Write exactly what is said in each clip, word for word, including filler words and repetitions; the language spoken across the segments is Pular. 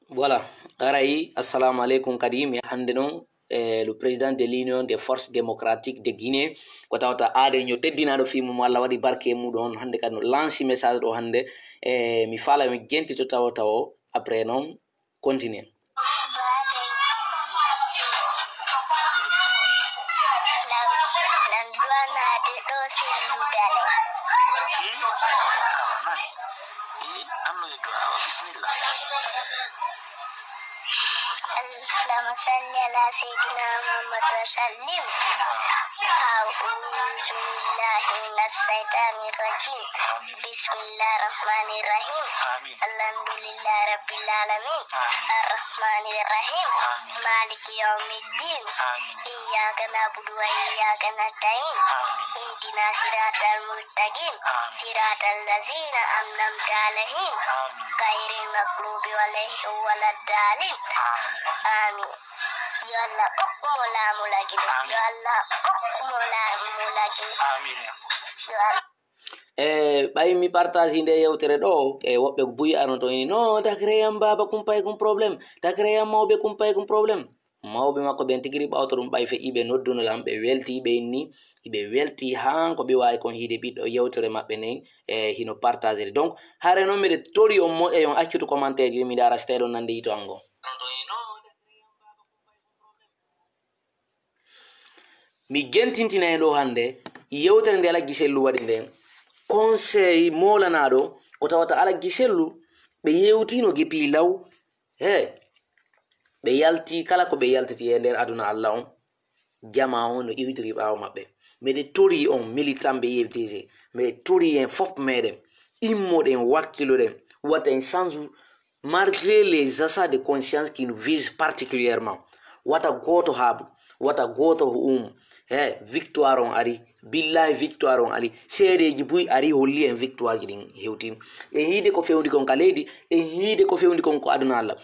Voilà, aray, assalamu aleykum kadi. Mi hannde non, eh, le président de l'Union des forces démocratiques de Guinée, ko tawata aade ño teddinaaɗo fii mum, Allah waɗi barke e muɗum on. Hannde kadi no lanci message ɗo hannde, eh, mi faala mi jenti to tawo tawo, après non, continue. Lan, lan duwanaade ɗo sellu dale. Hmm? Awa, man. Eh, annoye du'a, awa, bismillah. اللهم صل على سيدنا محمد وسلم. أعوذ بالله من الشيطان الرجيم. بسم الله الرحمن الرحيم. آمين. الحمد لله رب العالمين. آمين. الرحمن الرحيم. آمين. مالك يوم الدين. آمين. إياك نعبد وإياك نستعين. آمين. اهدنا الصراط المستقيم. آمين. صراط الذين أنعمت عليهم. آمين. غير المغضوب عليهم ولا الضالين. آمين. آمين. Yo Allah okku mo laamu lagine. Amin. Yo Allah okku mo laamu lagine. Amin. Yo Allah. E, ɓay mi partage nde yewtere ɗo, e woɓɓe buy arno to ini, "Non, takre yam baaba kumpay kum problème, takre yam mawɓe kumpay kum problème." Mawɓe makko ɓen tigi ɓawto ɗum ɓay feƴƴi ɓe nodduno lan, ɓe welti, ɓe inni, ɓe welti haa ko ɓe waawi kon hiide ɓiɗɗo yewtere maɓɓe nden, e hino partage ɗe. Donc, hare non miɗe tori on moƴƴa on accutu commentaire ji, mi ndaara si tawi ɗon nande yito an ngon. Mi jentintina en ɗo hannde yewtere nde Alhaji Sellu waɗi nden, conseil moolanaaɗo, ko tawata Alhaji Sellu ɓe yewtino gipii law, he, ɓe yalti kala ko ɓe yaltiti e nder aduna Alla on, jamaa on no iwitiri ɓaawo maɓɓe. Miɗe torii on militanɓe U F D G, miɗe torii en fof meɗen, immoɗen, wakkiloɗen, wata en sansu malgré les achats de conscience qui nous visent particulièrement. Wata gooto haabu, wata gooto huum. He, victoire on ari. Billahi, victoire on ari. Seedeeji buy ari holli en victoire ji ɗin hewtin. En hiide ko fewndi kon ka leydi, en hiide ko fewndi kon ko aduna Alla.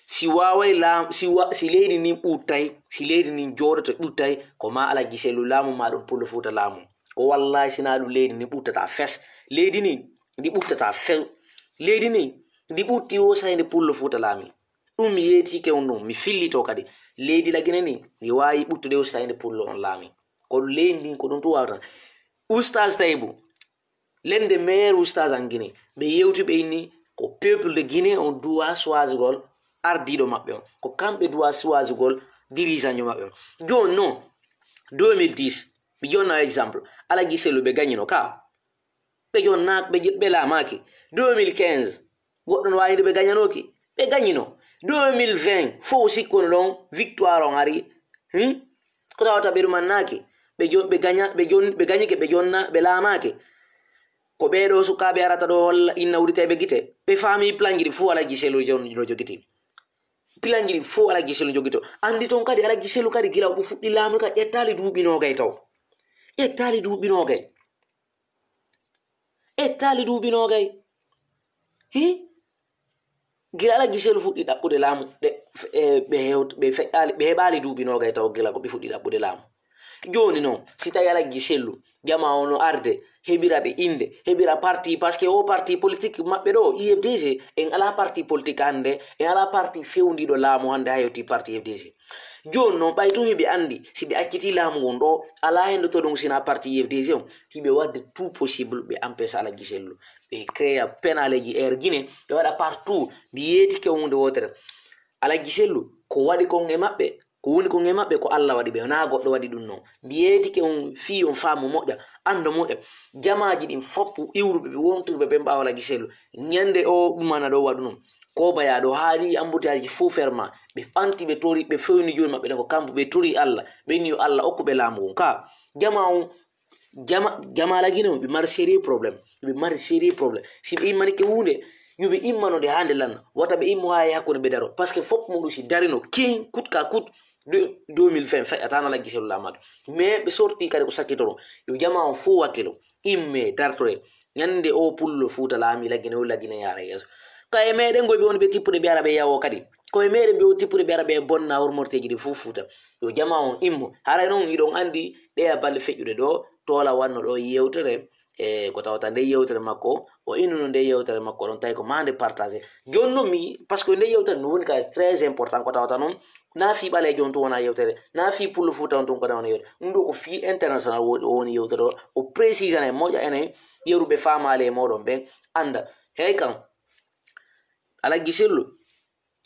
Si waaway laam-, si wa-, si leydi ndin ɓuttay, si leydi ndin jooɗoto ɓuttay, ko ma Alhaji Sellu laamu ma ɗum Pullo Fuuta laamu. Ko wallahi si naa ɗum leydi ndin ɓuttata fes. Leydi ndin ndi ɓuttata few. Leydi ndin ndi ɓutti wo sayde Pullo Fuuta laami. Ɗum mi yeetike on ɗum, mi fillito kadi. Leydi Lagine ni, ndi waawi ɓuttude ustaade nde pullo on laami. Ko leydi ndin ko ɗum tun waawata. Oustaz Taïbou, l'un des meilleurs oustaz en Guinée, ɓe yewti ɓe inni ko peuple de Guinée on duwa choisugol ardiiɗo maɓɓe on. Ko kamɓe duwa choisugol dirigeant maɓɓe on. Jooni non, deux mille dix, mi jonna exemple, Alaji Sellu ɓe gagnino ka. Ɓe jonna-, ɓe je-, ɓe laamaaki. Deux mille quinze, goɗɗo no waawi nde ɓe gagnanooki. Ɓe gagnino. Deux mille vingt, fof sikkuno ɗon, victoire on ari. Hmm? Ko tawata ɓe ɗumannaaki. Ɓe jo-, ɓe gagna-, ɓe jon-, ɓe gagnike, ɓe jonna-, ɓe laamaaki. Ko ɓee ɗoo sukaaɓe arata ɗoo holla inna wurita ɓe gite. Ɓe faami planji ɗi fof Alaji Sellu jon-, no jogiti. Planji ɗi fof Alaji Sellu jogito. Anndi toon kadi Alaji Sellu kadi gila o fuɗɗi laamu ka ƴettaali duuɓi noogay taw. Ƴettaali duuɓi noogay. Ƴettaali duuɓi noogay. Hi? Gila Alaji Sellu fuɗɗi ɗaɓɓude laamu, ɗe, e, ɓe hewt-, ɓe feƴƴaali, ɓe heɓaali duuɓi noogay taw gila ko ɓe fuɗɗi ɗaɓɓude laamu. Jooni non, si tawi Alaji Sellu, jamaa o no arde, heɓira ɓe innde, heɓira parti, parce que o parti politique maɓɓe ɗo, U F D G, en alaa parti politique hannde, en alaa parti fewndiiɗo laamu hannde haa yewti parti U F D G. Jooni non, ɓay tun hiɓe anndi, si ɓe accitii laamu ngun ɗo, alaa heen ɗo to ɗum sinaa parti U F D G on, hiɓe waɗde tout possible ɓe empêche Alaji Sellu. Ɓe créa penaleeji Air Guinée, ɓe waɗa partout, mi yeetike huunde wootere. Alaji Sellu, ko waɗi kon e maɓɓe, ko woni kon e maɓɓe, ko Alla waɗi ɓe, wonaa goɗɗo waɗi ɗum non. Mi yeetike on fii on faamu moƴƴa, annda moƴƴa. Jamaaji ɗin fof iwruɓe ɓe, wonturɓe ɓen ɓaawo Alaji Sellu. Ñande o ɗumana ɗo waɗu non. Ko baya ɗo haali embouteillage fof ferma. Ɓe ɓanti, ɓe tori, ɓe fewni jooni maɓɓe ɗen ko kambu, ɓe tori Alla. Ɓe ni yo Alla okku ɓe laamu ngun. Ka jamaa on, jama-, jamaa Alaji Sellu, ɓe mari sérieux problème. Ɓe mari sérieux problème. Si ɓe immanike huunde, yo ɓe immano nde haa nde lanna. Wata ɓe immo haa e hakkunde ɓe daro. Parce que fof muɗum si darino, kin, coûte que coûte, de, deux mille vingt, feƴƴataano Alaji Sellu laamaaki. Mais ɓe sorti kadi ko sakkitoro. Yo jamaa on fof wakkilo. Imme, dartore. Ñande o pullo Fuuta laami, Lagine o, Lagine yaara yeeso. Ka e meɗen goy ɓe woni ɓe tippude ɓe ara ɓe yawo kadi. Ko e meɗen ɓe woni tippude ɓe ara ɓe bonna hormorteeji ɗi fof Fuuta. Yo jamaa on immo. Haray non hiɗon anndi ɗeya balɗe feƴƴuɗe ɗo, Toola wanno ɗo yewtere, e ko tawata nde yewtere makko, O innuno nde yewtere makko ɗon, tawi ko maa nde partagé. Jooni non mi, parce que nde yewtere no woni ka très important, ko tawata non, na fii ɓaleejo on tun wona yewtere, na fii pullo fuuta on tun ko wona yewtere. Ɗum ɗo ko fii international wo-, o woni yewtere o, o précisana e moƴƴa enen yeruɓe faamaali e mooɗon ɓen annda. Hey kan, Alaggi Sellu,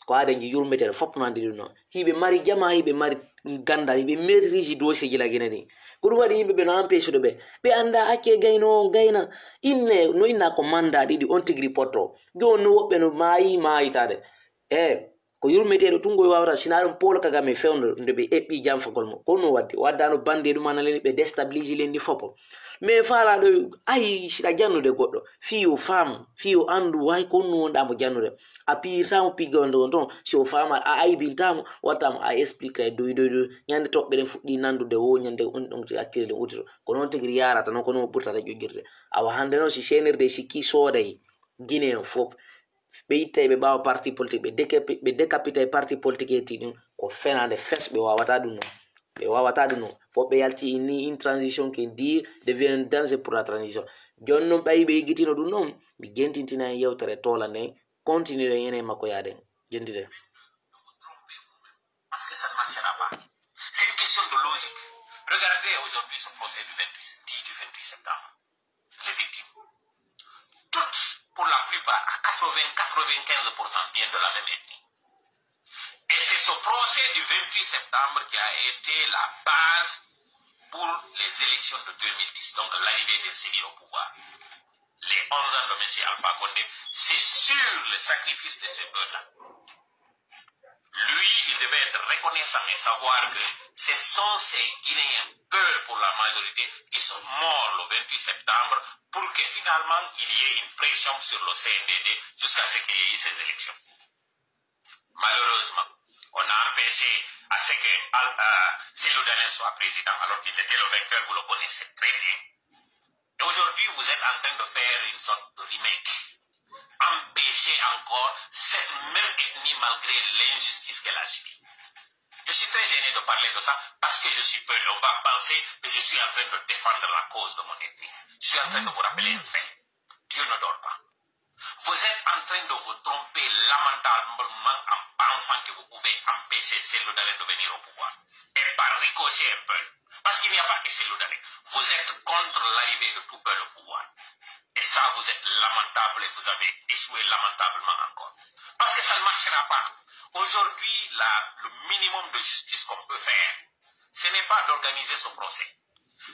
ko aaden ji yurmeteeɗo fof no anndi ɗum noon. Hiɓe mari jama, hiɓe mari ganndal, hiɓe maîtrise dossier ji la Guinée ɗin. Ko ɗum waɗi yimɓe ɓe no empêche ɓe. Ɓe annda accee gayno on gayna. Inne, no inna ko manda ɗiɗi, on tigi ripotto. Jooni no woɓɓe no maayi, maayitaade. E, ko yurmeteeɗo tun ngoy wawata, sina ɗum Paul Kagame fewndo nde ɓe eɓɓi janfagol mo. Ko ɗum waɗde, o addaano bandi e ɗum ana leni, ɓe déstabilise leydi fof. Mais faalaaɗo, ayi, siɗa jannude goɗɗo, fii yo faamu, fii yo anndu, way ko honno wonɗaa mo jannude. A piyirtaa mo piggonde on ton, si o faamaa, a aybintaa mo, waɗtaa mo, a expliqueray doy, doy, doy. Ñande toɓɓe ɗen fuɗɗi nandude, wo ñande on ɗon hakkille ɗen uddito. Ko noon tigi yaarata, noon ko noon ɓurtata ƴoƴƴirde. Awa hannde noon, si C N R D sikkii sooday Guinée on fof, ɓe ittay ɓe ɓaawa parti politique, ɓe décapi-, ɓe décapitay parti politique hetti ɗum, ko fenaande fes, ɓe waawataa ɗum noon. Ɓe waawataa ɗum noon. Fof ɓe yalti inni une transition qui dit devient un danger pour la transition. Jooni noon ɓayi ɓe yiggitino ɗum noon, mi jentintina en yewtere toola nden, continue ɗen enen e makko yaaden. Jentite. Parce que ça ne marchera pas. C'est une question de logique. Regardez aujourd'hui ce procès du vingt-huit, dit du vingt-huit septembre. Les victimes. Toutes, pour la plupart, à quatre-vingts, quatre-vingt-quinze pour cent, viennent de la même ethnie. Et c'est ce procès du vingt-huit septembre qui a été la base pour les élections de deux mille dix, donc l'arrivée des civils au pouvoir. Les onze ans de monsieur Alpha Condé, c'est sur le sacrifice de ces peuples-là. Lui, il devait être reconnaissant et savoir que ce sont ces Guinéens, peuls pour la majorité, qui sont morts le vingt-huit septembre pour que finalement il y ait une pression sur le C N D D jusqu'à ce qu'il y ait eu ces élections. Malheureusement, on a empêché à ce que Al- euh, Cellou Dalein soit président alors qu'il était le vainqueur, vous le connaissez très bien. Et aujourd'hui, vous êtes en train de faire une sorte de remake. Empêcher encore cette même ethnie malgré l'injustice qu'elle a subie. Je suis très gêné de parler de ça parce que je suis peul. On va penser que je suis en train de défendre la cause de mon ethnie. Je suis en train de vous rappeler un fait. Dieu ne dort pas. Vous êtes en train de vous tromper lamentablement en pensant que vous pouvez empêcher Cellou Dalein de venir au pouvoir. Et par ricochet un peu. Parce qu'il n'y a pas que Cellou Dalein. Vous êtes contre l'arrivée de tout peuple au pouvoir. Et ça, vous êtes lamentable et vous avez échoué lamentablement encore. Parce que ça ne marchera pas. Aujourd'hui, la- le minimum de justice qu'on peut faire, ce n'est pas d'organiser ce procès.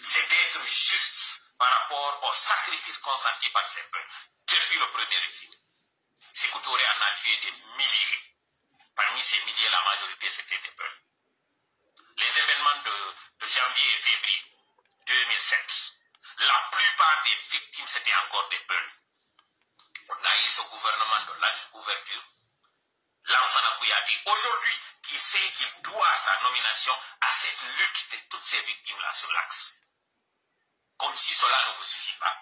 C'est d'être juste par rapport au sacrifice consenti par ces peuples depuis le premier régime. Sékou Touré en a tué des milliers. Parmi ces milliers, la majorité, c'était des peuples. Les événements de, de janvier et février deux mille sept, la plupart des victimes, c'était encore des peuples. On a eu ce gouvernement de large couverture, Lansana Kouyaté, aujourd'hui, qui sait qu'il doit sa nomination à cette lutte de toutes ces victimes-là sur l'axe. Comme si cela ne vous suffit pas.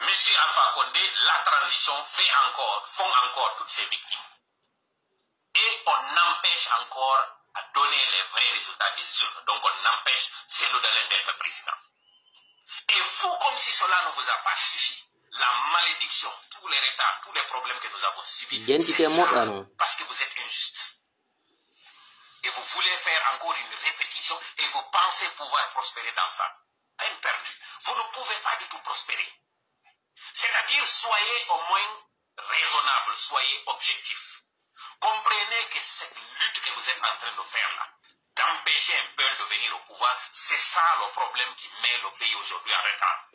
Monsieur Alpha Condé, la transition fait encore, font encore toutes ces victimes. Et on empêche encore à donner les vrais résultats des urnes. Donc on empêche Cellou Dalein d'être président. Et vous, comme si cela ne vous a pas suffi, la malédiction, tous les retards, tous les problèmes que nous avons subis, c'est ça, parce que vous êtes injuste. Et vous voulez faire encore une répétition et vous pensez pouvoir prospérer dans ça. Peine perdue. Vous ne pouvez pas du tout prospérer. C'est-à-dire, soyez au moins raisonnable, soyez objectif. Comprenez que cette lutte que vous êtes en train de faire là, d'empêcher un peuple de venir au pouvoir, c'est ça le problème qui met le pays aujourd'hui en retard.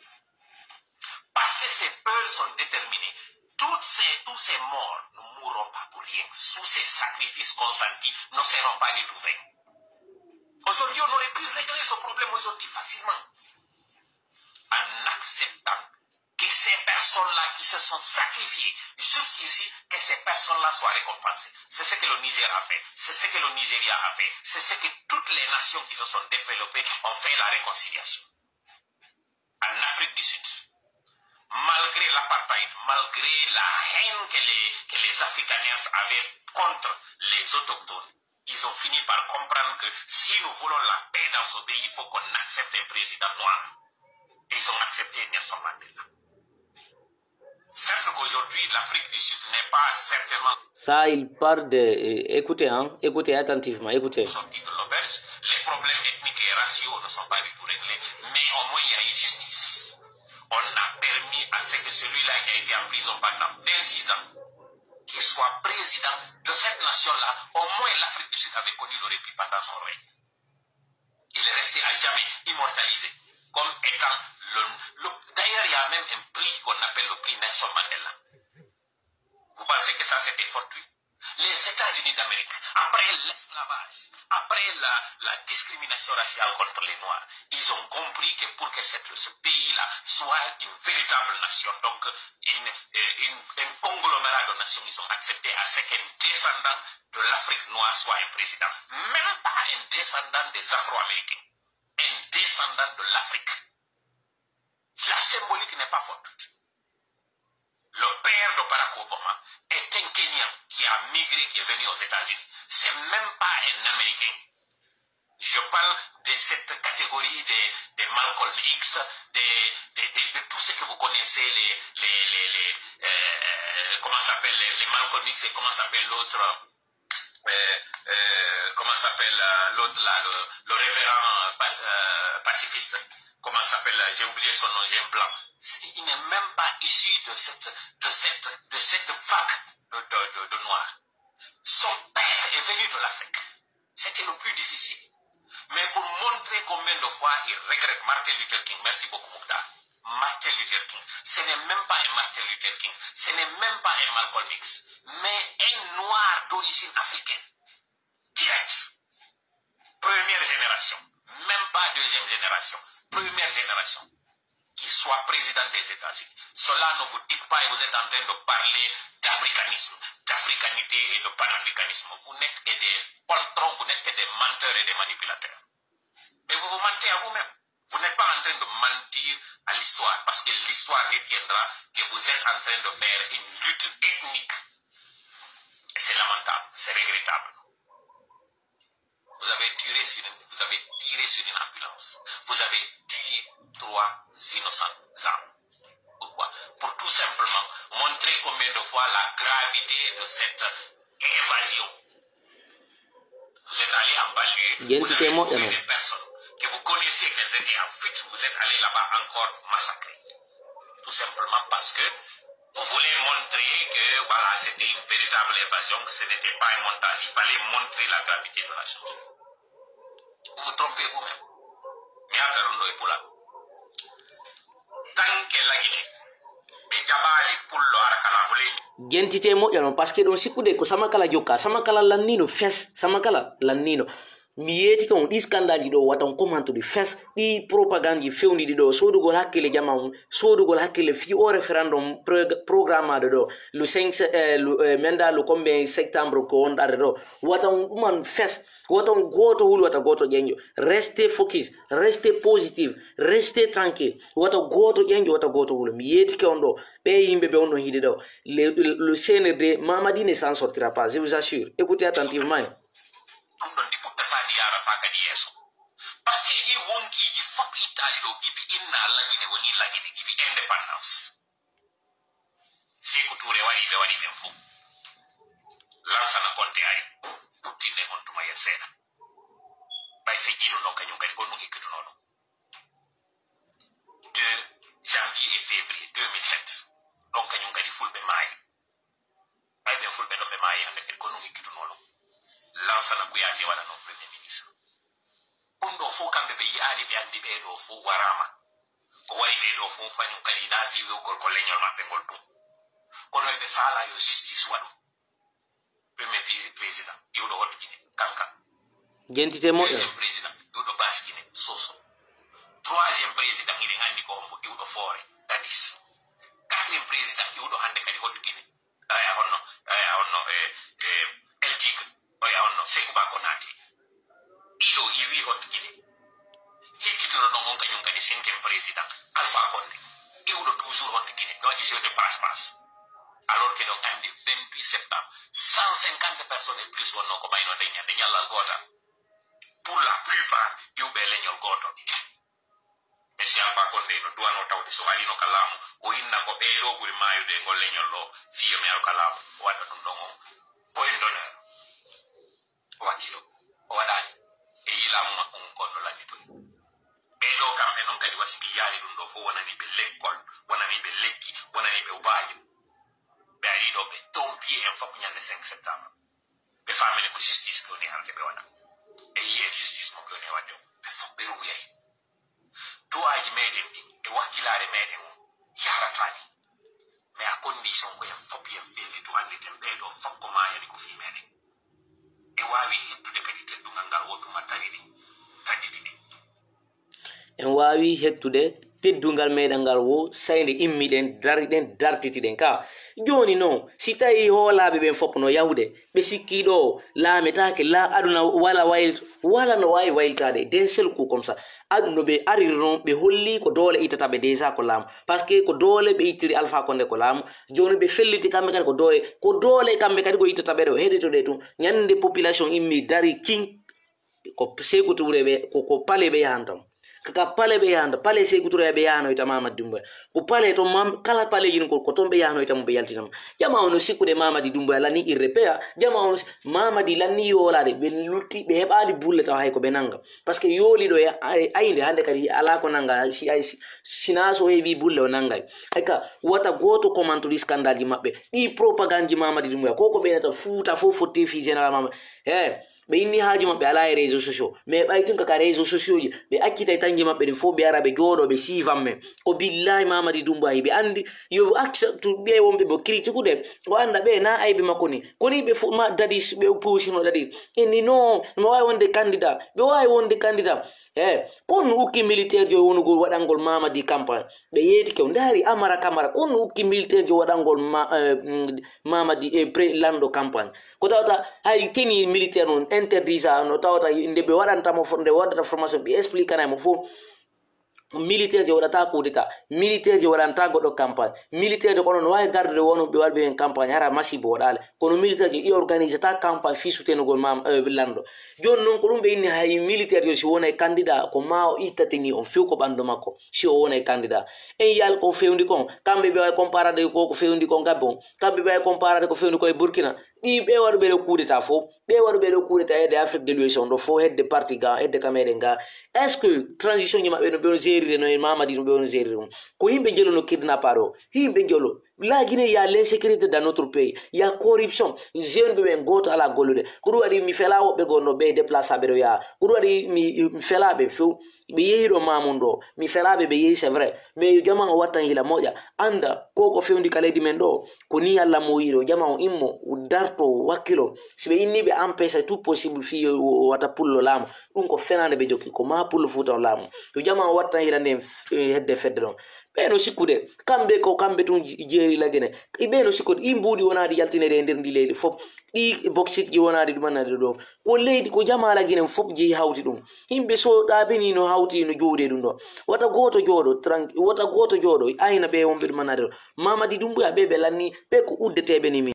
Parce que ces peuples sont déterminés. Toutes ces, tous ces morts ne mourront pas pour rien. Tous ces sacrifices consentis ne seront pas du tout vains. Aujourd'hui, on aurait pu régler ce problème aujourd'hui facilement. En acceptant que ces personnes-là qui se sont sacrifiées jusqu'ici, que ces personnes-là soient récompensées. C'est ce que le Niger a fait, c'est ce que le Nigeria a fait, c'est ce que toutes les nations qui se sont développées ont fait la réconciliation. En Afrique du Sud, malgré l'apartheid, malgré la haine que les, que les Afrikaners avaient contre les autochtones, ils ont fini par comprendre que si nous voulons la paix dans ce pays, il faut qu'on accepte un président noir. Et ils ont accepté Nelson Mandela. Certes qu'aujourd'hui, l'Afrique du Sud n'est pas certainement Ça, il parle de, euh, écoutez, hein, écoutez attentivement, écoutez. Sorti de l'auberge, les problèmes ethniques et raciaux ne sont pas du tout réglés, mais au moins il y a eu justice. On a permis à ce que celui-là qui a été en prison pendant vingt-six ans, qu'il soit président de cette nation-là, au moins l'Afrique du Sud avait connu le répit pendant son règne. Il est resté à jamais immortalisé comme étant le, le- D'ailleurs, il y a même un prix qu'on appelle le prix Nelson Mandela. Vous pensez que ça, c'était fortuit? Les États-Unis d'Amérique, après l'esclavage, après la, la discrimination raciale contre les Noirs, ils ont compris que pour que cette- ce pays-là soit une véritable nation, donc une- euh, une- un conglomérat de nations, ils ont accepté à ce qu'un descendant de l'Afrique noire soit un président. Même pas un descendant des Afro-Américains, un descendant de l'Afrique. La symbolique n'est pas fortuite. Le père de Barack Obama est un Kenyan qui a migré, qui est venu aux États-Unis. C'est même pas un Américain. Je parle de cette catégorie des, des Malcolm X, des, des- de, de tout ce que vous connaissez, les, les, les, les, euh, comment s'appelle, les, les Malcolm X et comment s'appelle l'autre, euh, euh, comment s'appelle euh, l'autre là, le, le révérend euh, pa- euh, pacifiste, comment s'appelle, euh, j'ai oublié son nom, j'ai un blanc. C'est- Il n'est même pas issu de cette, de cette, de cette vague de, de, de, de Noirs. Son père est venu de l'Afrique. C'était le plus difficile. Mais pour montrer combien de fois il regrette Martin Luther King, merci beaucoup Mokhtar. Martin Luther King, ce n'est même pas un Martin Luther King, ce n'est même pas un Malcolm X, mais un noir d'origine africaine, direct. Première génération, même pas deuxième génération, première génération, qui soit président des États-Unis. Cela ne vous dit pas et vous êtes en train de parler d'africanisme, d'africanité et de panafricanisme. Vous n'êtes que des poltrons, vous n'êtes que des menteurs et des manipulateurs. Mais vous vous mentez à vous-même. Vous n'êtes pas en train de mentir à l'histoire, parce que l'histoire retiendra que vous êtes en train de faire une lutte ethnique. Et c'est lamentable, c'est regrettable. Vous avez tiré sur une, vous avez tiré sur une ambulance. Vous avez tué trois innocents âmes. Pourquoi? Pour tout simplement montrer combien de fois la gravité de cette invasion. Vous êtes allé en banlieue, vous avez trouvé des personnes que vous connaissiez qu'elles étaient en fuite, vous êtes allé là-bas encore massacrer. Tout simplement parce que vous voulez montrer que, voilà, c'était une véritable invasion, que ce n'était pas un montage. Il fallait montrer la gravité de la chose. Vous vous trompez vous-même. Mi arta ɗum ɗo e pulaar. Tanke Lagine, ɓe jaɓaali pullo ara kala mo leydi. Jentite moƴƴa non, parce que ɗon sikkude ko Samakala jokka. Samakala lanniino fes, Samakala lanniino. Mi yeetike on, ɗi scandaleji ɗo wata on commentude fes, ɗi propagandeji fewndiɗi ɗo, soodugol hakkille jama on, soodugol hakkille fii o référendum pro- programmaɗo ɗo, le cinq se- eh, le- eh, menda le combien septembre ko wonɗare ɗo, wata on ɗuman fes, wata on gooto hulu, wata gooto ƴeñƴo. Restez focus, restez positif, restez tranquille. Wata gooto ƴeñƴo, wata gooto hulu. Mi yeetike on ɗo, ɓe yimɓe ɓe on ɗon hiɗe ɗo, le, le C N R D, Mamadi ne s'en sortira pas, je vous assure. Écoutez attentivement. Ɗum ɗon ndi ɓuttataa, ndi yaarataa kadi yeeso. Parce que ɗii wonkiiji fof ittaali ɗo, gibi inna Lagine woni Lagine, gibi indépendance. Seeku Tuure waɗi, ɓe waɗi ɓen fof. Lansana Konte ari, ɓuttinde on tuma yen seeɗa. Ɓay feƴƴiino ɗon kañum kadi, ko ɗum hikkitunoo ɗum. Deux janvier et février deux mille sept, ɗon kañum kadi fulɓe maayi. Ɓay ɓen fulɓe ɗon ɓe maayi hannde kadi, ko ɗum hikkitunoo ɗum. Lansana Kouyaté waɗanoo premier ministre. Ɗum ɗoo fof kamɓe ɓe yi'aali, ɓe anndi ɓee ɗoo fof waraama. Ko waɗi ɓee ɗoo fof kañum kadi na fii wi'ugol ko leñol maɓɓe ngol tun. Kono eɓe faalaa yo justice waɗu. Premier pi- président iwɗo Haute Guinée, Kankan. Jentite moƴƴa. Deuxième président iwɗo Basse Guinée, Soso. Troisième président, hiɗen anndi ko hombo, iwɗo Foore, Dadis. Quatrième président iwɗo hannde kadi Haute Guinée. Aya honno, aya honno, e, e, El Tigre, oya honno, Sékou Ba Konaté. Ɗiɗo iwi Haute Guinée. Hikkituɗo non on kañum kadi cinquième président, Alpha Condé. Iwɗo toujours Haute Guinée, ɓe waɗi jeu de passe-passe. Alors que ɗon anndi vingt-huit septembre, cent cinquante personnes et plus wonnoo ko maynoo nder ñande ñallal gootal. Pour la plupart, iwɓe leñol gootol. Si Alpha Condé no duwanoo tawde so arino ka laamu, o inna ko ɓee ɗoo ɓuri maayude e ngol leñol ɗoo, fii yo mi aru ka laamu, o waɗa ɗum ɗon on point d'honneur. O wakkilo, o waɗaali. E yii laamu makko ngun kon no lannitori. Ɓee ɗoo kamɓe non kadi wasi ɓe yaali ɗum ɗoo fof, wonani ɓe lekkol, wonani ɓe lekki, wonani ɓe ubaajo. Ɓe arii ɗoo ɓe ɗon piye en fof ñande cinq septembre. Ɓe faamini ko justice ɓe woni arde ɓe waɗa. Ɓe yii e justice mo ɓe woni e waɗde o. Ɓe fof ɓe ruwiyay. Du'aaji meɗen ɗin e wakkilaare meɗen on yaarataa ni. Mais à condition ko en fof en fellito, anndirten ɓee ɗoo fof ko maayani ko fii meɗen. En waawi hettude kadi teddungal ngal woo tuma dari ɗen, tadditi ɗen. En waawi hettude teddungal meɗen ngal woo, saynde immiɗen, dariɗen, dartitiɗen. Ka jooni non, si tawii hoolaaɓe ɓen fof no yahude, ɓe sikkii ɗoo laametaake, la aduna wala wayl-, wala no waawi waylitaade, d'un seul coup comme ça. Aduna ɓe ariri non, ɓe holli ko doole ittata ɓe déjà ko laamu. Parce que ko doole ɓe ittiri Alpha Condé ko laamu, jooni ɓe felliti kamɓe kadi ko doole, ko doole kamɓe kadi ko ittata ɓe ɗoo, heɗito ɗe tun. Ñande population immi dari king, ko Sékou Touré ɓe, ko, ko palais ɓe yahanta mo. Ka, ka palais ɓe yahanta, palais Sékou Touré ɓe yahanoyta Mamadi Doumbouya. Ko palais to mam-, kala palais yin ko, ko ton ɓe yahanoyta mo, ɓe yaltina mo. Jama on no sikkude Mamadi Doumbouya lanni irre peya. Jama on si-, Mamadi lanni yoolaade, ɓe lutti, ɓe heɓaali bulle tawa hay ko ɓe nanga. Parce que yooli ɗo e, ay-, aynde hannde kadi alaa ko nanga, si, ay, si, sinaa so heɓi bulle o nangay. Ay ka, wata gooto commentude scandale ji maɓɓe. Ɗi propagande ji Mamadi Doumbouya, ko ko ɓeynata Fuuta fof fotti fii général Mamadi. He, ɓe inni haaju maɓɓe alaa e réseaux sociaux. Mais ɓay tun ka, ka réseaux sociaux ji, ɓe accitay tanji maɓɓe ɗin fof, ɓe ara ɓe jooɗo, ɓe siivan men. Ko billahi Mamadi Doumbouya, ɓe anndi, yo accepte ɓe wonɓe mo critiquude, o annda ɓe na ayɓe makko ni. Ko ni ɓe fof ma Dadis, ɓe puusino Dadis. Inni non, no waawi wonde candidat, ɓe waawi wonde candidat. He, ko no ukki militaire jo wonugol waɗangol Mamadi campagne. Ɓe yeetike o, ndaari Amara Camara, ko no ukki militaire jo waɗangol ma-, eh, mm, Mamadi e pre-, lanɗo campagne. Ko tawata hay tenue militaire non interdit sa, no tawata nde ɓe waɗanta mo fo-, nde waɗata formation, ɓe expliquanay mo fof. Militaire jo waɗata coup d'état, militaire jo waɗanta goɗɗo campagne, militaire jo kono no waawi gardude wonɓe waɗɓe ɓen campagne, hara masibo waɗaali. Kono militaire jo i organisata campagne fii sutenugol ma, eh, lanɗo. Jooni non ko ɗum ɓe inni hay militaire jo si wonay candidat, ko ma o ittatini on few ko ɓandu makko, si o wonay candidat. En yiyal ko fewndi kon, kamɓe ɓe wawi comparade ko, ko fewndi kon Gabon, kamɓe ɓe wawi comparade ko fewndi ko e Burkina. Ɗi ɓe waɗuɓe ɗo coup d'état fof, ɓe waɗuɓe ɗo coup d'état hedde Afrique de l'Ouest on ɗo fof, hedde parti ga, hedde ka meɗen ga. Est-ce que transition ji maɓɓe no ɓe on gérire no e Mamadi no ɓe on gérire ɗum? Ko yimɓe jelo no kidnapper ɗo, yimɓe jelo. La Guinée, il y a l'insécurité dans notre pays, il y a corruption. Jeune ɓe ɓen gooto alaa gollude. Ko ɗum waɗi mi fela woɓɓe goo no ɓe déplace ɓe ɗo yaha. Ko ɗum waɗi mi, mi fela ɓe few. Ɓe yehi ɗo Mamoun ɗo. Mi fela ɓe, ɓe yehi, c'est vrai. Mais yo jama o wattan hila moƴƴa. Annda ko ko fewndi ka leydi men ɗo. Ko ni Alla mo yiɗo. Jama o immo, darto, wakkilo. Si ɓe inni ɓe empêche tout possible fii yo wata pullo laamu. Ɗum ko fenaande ɓe jokki. Ko maa pullo Fuuta on laamu. Yo jama o wattan hila nden f-, hedde fedde ɗon. Ɓe no sikkude, kamɓe ko kamɓe tun ji-, jeeri Lagine. Ɓe no sikkude, ɗi mbuuɗi wonaade yaltinede e nder ndi leydi fof. Ɗi boksit ji wonaade ɗum annade ɗo. Ko leydi, ko jamaa Lagine fof jehi hawti ɗum. Yimɓe so ɗaabini no hawti no jooɗi e ɗum ɗo. Wata gooto jooɗo, tranqui-, wata gooto jooɗo, ayna ɓe wonɓe ɗum annade ɗo. Mamadi Dumbuya ɓe ɓe lanni, ɓe ko uddeteeɓe ni min.